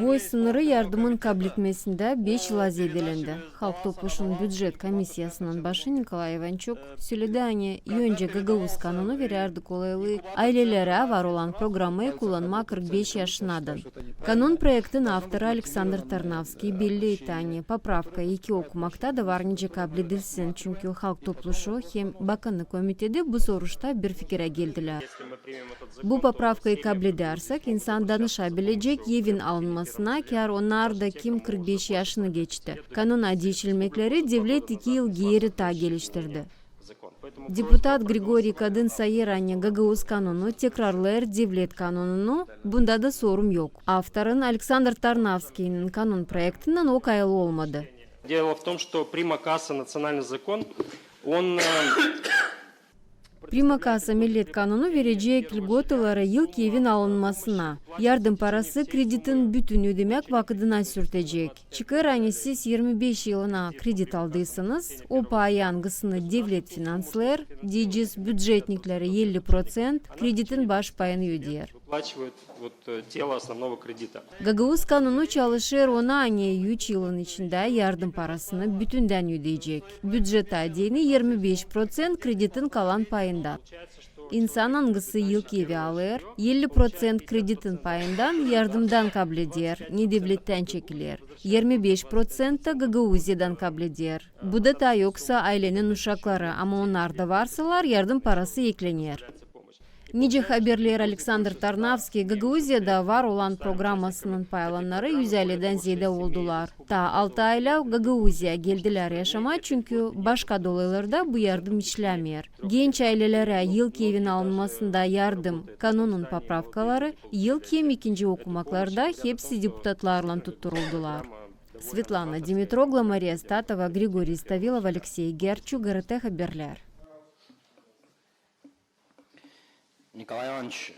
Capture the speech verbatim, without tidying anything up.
Boy sınırı yardımın kabletmesindä beş yıla zedelendi. Halk Topluşunun bücet komissiyasının başı Nikolay İvançuk söledi, ani öncä gagauz kanonu verärdi kolaylıı aylelerä var olan programayı kullanmaa kırk beş yaşınadan. Kanon proektin avtoru Aleksandr Tarnavskiy belli etti, ani popravka iki okumakta da var nicä kabledilsin, çünkü Halk Topluşu hem Bakannık komiteti bu soruşta bir fikirä geldilär. Bu popravkayı kabledärsäk, insan danışabilecek evin alınmasına, kär onnar da, kim kırk beş yaşını geçti. Kanona diişilmekleri devlet iki yıl geeri taa geliştirdi. Deputat Grigoriy Kadın sayêr, ani gagauz kanonu tekrarlêêr devlet kanonunu, bunda da sorum yok. Avtorun Aleksandr Tarnavskiynin kanon proektindän o kayıl olmadı. Дело в том, что Прима Каса национальный закон, он э, Primakasa millet kanonu verecek lgotaları ilk evin alınmasına. Yardım parası kreditin bütün ödemäk vakıdına sürtecek. Çıkêr, ani siz irmi beş yılına kredit aldıysanız, o payı, angısını devlet finanslêêr, deyecez, bücetnikleri elli proţent kreditin baş payını ödeer. Выплачивает вот э, тело основного кредита. Gagauz kanonu çalışêr ona, ani üç yılın içindä yardım parasını bütündän ödeyecek. Bücettä deyni irmi beş proţent kreditin kalan payından. İnsan, angısı ilk evi alêr, elli proţent kreditin payından yardımdan kableder, ne devlettän çekiler. İrmi beş proţent tä Gagauziyadan kableder. Bu da taa yoksa aylenin uşakları, ama onnar da varsalar, yardım parası eklener. Nicä haberleer Aleksandr Tarnavskiy, Gagauziyada var olan programasının paylananları üz elüdän zeedä oldular. Taa altı aylä Gagauziya geldilär yaşamaa, çünkü başka dolaylarda bu yardım işlämeer. Genç aylelerä ilk evin alınmasında yardım kanonun popravkaları ilk hem ikinci okumaklarda hepsi deputatlarlan tutturuldular. Svetlana Dimitroglu, Mariya Statova, Grigoriy Stavilov, Aleksey Gerçu, GRT Haberlär. Николай Иванович,